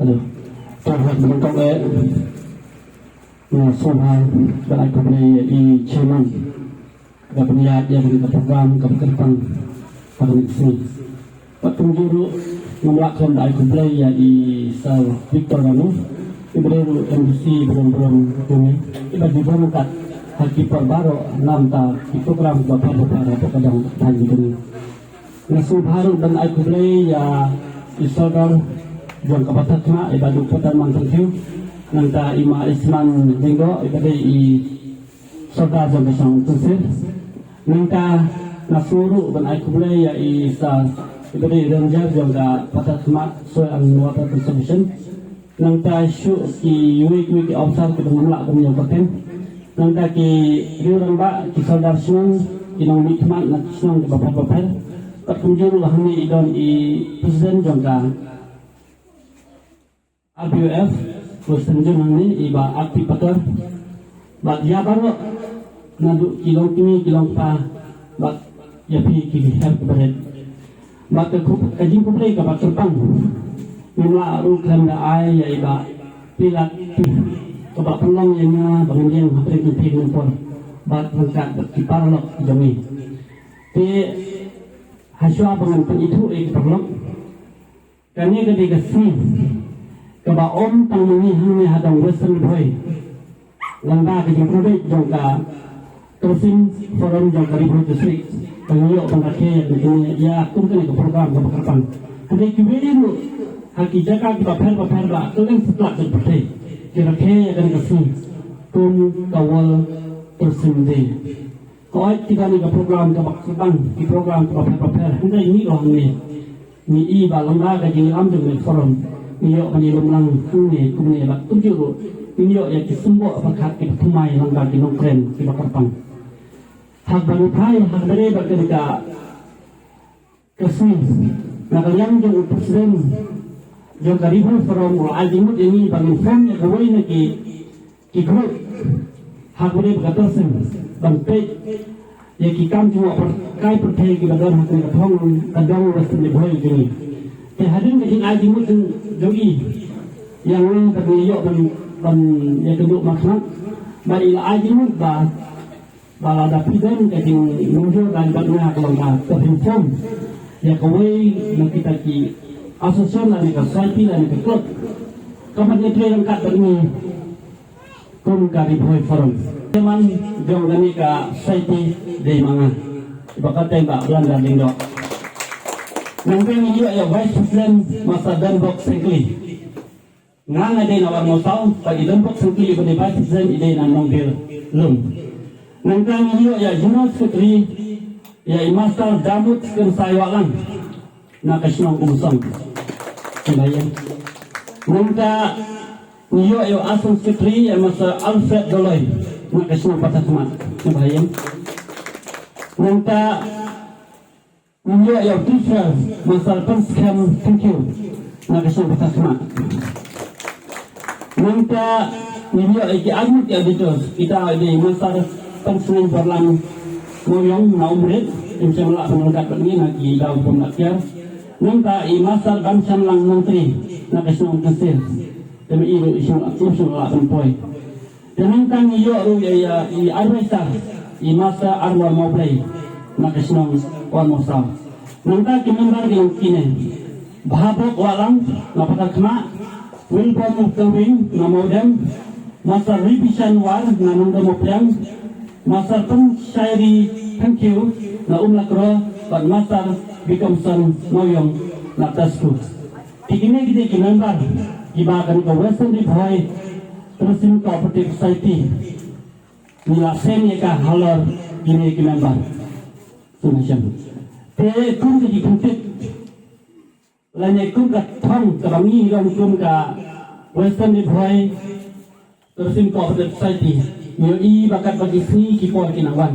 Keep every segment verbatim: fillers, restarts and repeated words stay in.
Hello. Te haba nyngkong eh nga sngewbha ban ai khublei ïa i chairman ba pynïaid ïa kane ka program kaba kyrpang ha kane ka sngi. Bad kumjuh ruh ngam lah khlem da ai khublei ïa i Sir Victor Ranu, iba dei ruh MDC ba don burom jong ngi, iba ju don kat ha ki por baroh namar ki program kiba bha bha hapoh ka dong thaiñ jong ngi. Nga sngewbha ruh ban ai khublei ïa i Sordar jong ka Patharkhmah, iba dei u Patermang Thangkhiew, nangta i Ma Isman Lyngdoh, iba dei i Sordar jong ka Shnong Umtynsir. Nangta nga sngew ruh ban ai khublei ïa i Sir, iba dei i Ranger jong ka Patharkhmah Soil and Water Conservation. Nangta shuh kiwei kiwei ki officer kiba ngam lah ban ïoh kyrteng. Nangta ki riew rangbah, ki sordar shnong, ki nongmihkhmat na ki shnong kiba pher bapher. Bad kumjuh ruh hangne i don i president jong ka RBYF, Western Zone hangne, i Bah Arti Pator. Bad ïa baroh naduh ki longkmie ki longkpa bad ïa phi ki her ki barit. Bad ka khublei, ka jingkhublei kaba kyrpang ngim lah ruh khlem da ai ïa i Bah Pilat, kaba pynlong ïa nga ba ngan ïeng hapdeng ki por bad ryngkat bad ki paralok jong ngi. Te hashwa ba ngan pynithuh ïa ki paralok, kane ka dei ka sngi kaba ym tang ma ngi hangne ha dong Western Ri Bhoi, lyngba ka jingpynbeit jong ka Tourism Forum jong ka Ri Bhoi District, ba ngi ïoh ban rakhe ïa kane, ïa kum kane ka program kaba kyrpang. Hynrei kiwei ruh ha ki jaka kiba pher bapher ba kylleng satlak jong ka pyrthei ki rakhe ïa kane ka sngi kum ka World Tourism Day. Ka oi, ki don ka program kaba kyrpang, ki program kaba pher bapher, hynrei ngi ruh hangne ngi i ba lyngba ka jingïalam jong kane ka forum ngi ïoh ban ïalum lang hangne kumne bad kumjuh ruh ngi ïoh ïa ki symboh pyrkhat kiba thymmai lyngba ki nongkren kiba kyrpang. Haba ngi phai ha kane bad kane ka sngi, na ka liang jong u president jong ka Ri Bhoi Forum u la ai jingmut ïa ngi ba ngin form ïa kawei na ki ki group ha kane ka tourism ban peit ïa ki kam jngoh pyrthei kiba don ha kane ka thong ka dong Western Ri Bhoi jong ngi. Te hadien ka jingai jingmut jong i ïa ngi ba ngi ïoh ban ban ïakynduh markhmat, ba i la ai jingmut ba ba lada phi don ka jingmynjur da bad nga ka long ba to phin form ïa kawei na kita ki association lane ka society lane ka club, ka ban ïatrei ryngkat bad ngi kum ka Ri Bhoi Forum. Chairman jong kane ka society dei ma nga, ba kyrteng Bah Blanda Lyngdoh. Nangta ngi ïoh ïa Vice President Master Donbok Syngkli. Nga nga dei na Warmawsaw, bad i Donbok Syngkli ba dei Vice President i dei na Nongdil Lum. Nangta ngi ïoh ïa General Secretary ïa i Master Jamut Khynsai Wahlang na ka shnong Umsong. Sngewbha ïa. Nangta ngi ïoh ïa Assistant Secretary ïa Master Alfred Doloi na ka shnong Patharkhmah. Sngewbha ïa. Nangta ngi ïoh ïa u teacher Master Pynskhem Thangkhiew na ka shnong Patharkhmah. Nangta ngi ïoh ïa ki arngut ki auditors, kita i dei Master Pynsngew Borlam Mawiong na Umrit, im shym lah ban ryngkat bad ngi na ki daw bym lah kiar. Nangta i Master Bamshanlang Nongtri na ka shnong Umtynsir. Te ma i ruh i shym lah, im shym lah ban poi. Te nangta ngi ïoh ruh ïa, ïa i advisor, i Master Arwar Mawblei na ka shnong Warmawsaw. Nangta ki member ki long kine: Bhabok Wahlang na Patharkhmah, Wilbom Kawing na Mawdem, Master Ribishan War na Nongdom Mapriang, Master Pynshairi Thangkhiew na Umlakro, bad Master Bickham Mawiong na Tasku. Te kine ki dei ki member kiba kane ka Western Ri Bhoi Tourism Cooperative Society ngi la seng ïa ka halor kine ki member. Te kum ka jingpyntip lane kum ka thong kaba ngi long kum ka Western Ri Bhoi Tourism Cooperative Society, ngi ïohi ba katba ki sngi ki por ki nang wan,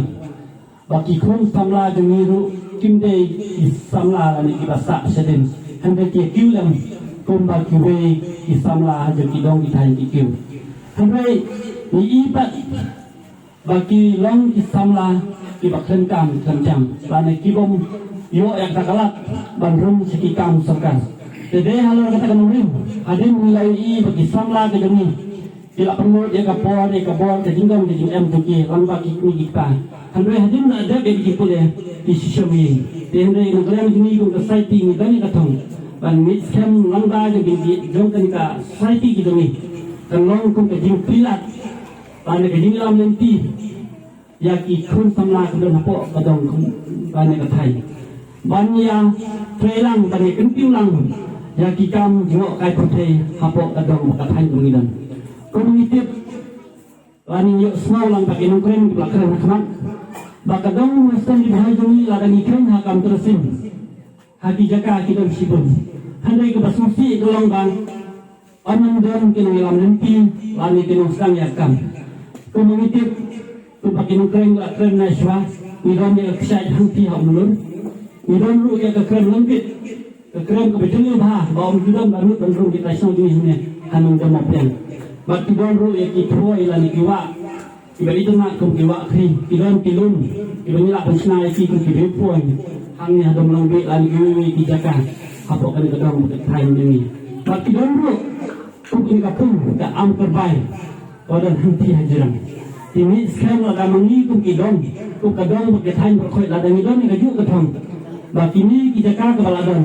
ba ki khun samla jong ngi ruh kim dei ki samla lane kiba sah shadien, hynrei ki kiew lem kumba kiwei ki samla jong ki dong ki thaiñ ki kiew. Hynrei ngi i pat ba ki long ki samla kiba khlem kam khlem jam lane ki bym ïoh ïa kata ka lad ban rung sha ki kam sorkar. Te dei halor kata ka nongrim, hadien ngi la ïohi ba ki samla ka jong ngi ki la pynlut ïa ka por ïa ka bor, ka jingdon ka jingem jong ki lyngba ki kmie ki kpa. Hynrei hadien la dep ïa ki jingpule ki shisha ïing. Te hynrei nongkren jong ngi kum ka society ngi don ïa ka thong ban mih skhem lyngba jong ki, jong kane ka society ki jong ngi. Kan long kum ka jingpyllait lane ka jingïalam lynti ïa ki khun samla ki don hapoh ka dong, lane ka thaiñ, ban ïa trei lang, ban ïa kyntiew lang ïa ki kam jngoh kai pyrthei hapoh ka dong ka thaiñ ka ngi don. Kum ngi tip lane ngi ïohsngew lang ba ki nongkren ki la kren ha khmat ba ka dong Western Ri Bhoi jong ngi, lada ngi kren ha kam tracing ha ki jaka ki don shibun. Hynrei kaba sngewsih ka long ba ym don ki nongïalam lynti lane ki nongsdang ïa ka kam. Kumba ngi tip, kumba ki nongkren la kren na shuwa, ngi don ïa ka kshaid hangti ha Umlur, ngi don ruh ïa ka krem lyngkit, ka krem kaba jylliew bha ba ym ju don ba nud ban rung ki tai shnong jong ngi hangne ha Nongdem Mawphiang. Bad ki don ruh ïa ki throi lane ki wah kiba itynnad kum ki wah khri, ki don ki lum kiba ngi lah ban shna ïa ki kum ki view point hangne ha Dong Longbi lane kiwei kiwei ki jaka hapoh kane ka dong ka thaiñ jong ngi. Bad ki don ruh kum kane ka pung ka Amkyrbai kaba don hangti ha jrong. Te ngi skhem lada ma ngi kum ki dong, kum ka dong bad ka thaiñ Baroh Khoit, lada ngi don ïa kajuh ka thong ba kine ki jaka kaba la don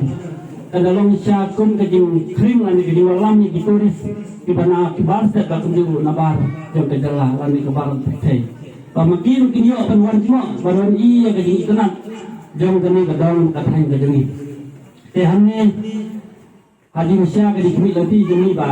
kan da long sha kum ka jingkhring lane ka jingwallam ïa ki tourist kiba na ki bar stet ba kumjuh ruh na bar jong ka jylla lane ka bar pyrthei. Ba ma ki ruh kin ïoh ban wan jngoh, ban wan ïohi ïa ka jingitynnad jong kane ka dong ka thaiñ ka jong ngi. Te hangne ha jingshisha ka jingkhmih lynti jong ngi ba